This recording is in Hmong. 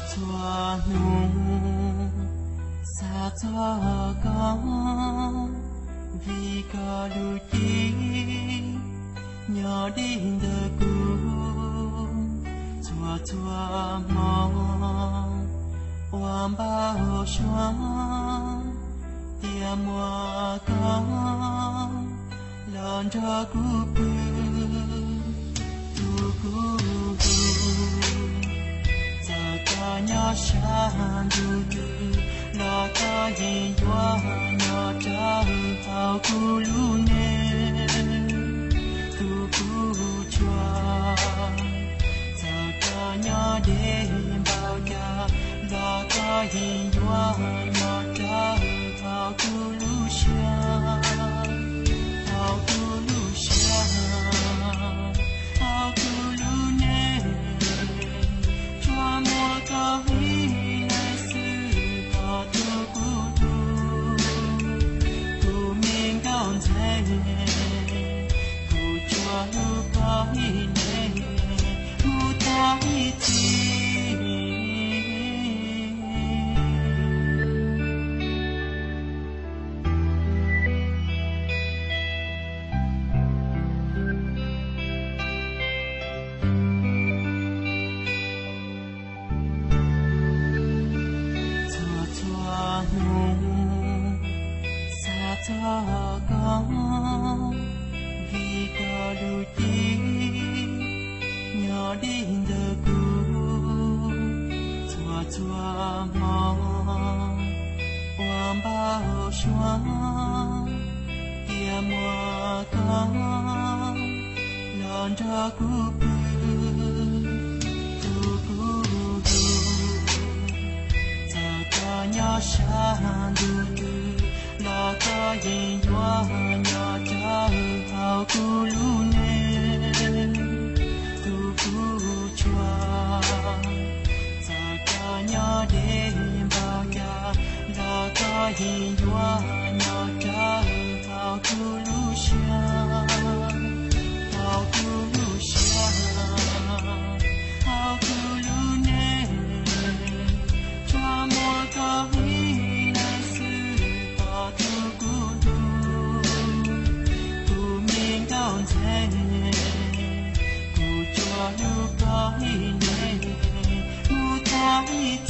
Txhua hnub xav txog koj, vim koj lub cim nyob deb ntawm kuv. Txhua txhua hmo ua npau suav, tias muaj koj los nrog kuv pw. Tus kuv hu, txawm koj nyob sab ntuj twg los koj yeej yuav nyob rau hauv kuv lub neej. Tus kuv hu tshua, txawm koj nyob deb npaum cas los koj yeej yuav nyob rau hauv kuv lub siab, hauv kuv lub siab, hauv kuv lub neej. Tsuas muaj koj ib leeg xwb kom tus kuv hlub, kuv me nkauj ntxhais, kuv tsuas hlub koj ib leeg mus tag ib txhis. Txhua txhua hnub xav txog koj, vim koj lub cim nyob deb ntawm kuv. Txhua txhua hmo ua npau suav, tias muaj koj los nrog kuv pw. Tus kuv hu, txawm koj nyob sab ntuj twg los koj yeej yuav nyob rau hauv kuv lub neej. Tus kuv hu tshua, txawm koj nyob deb npaum cas los koj yeej yuav nyob rau hauv kuv lub siab, hauv kuv lub siab, hauv kuv lub neej. Tsuas muaj koj ib leeg xwb kom tus kuv hlub, tus me nkauj ntxhais, kuv tsuas hlub koj ib leeg mus tag ib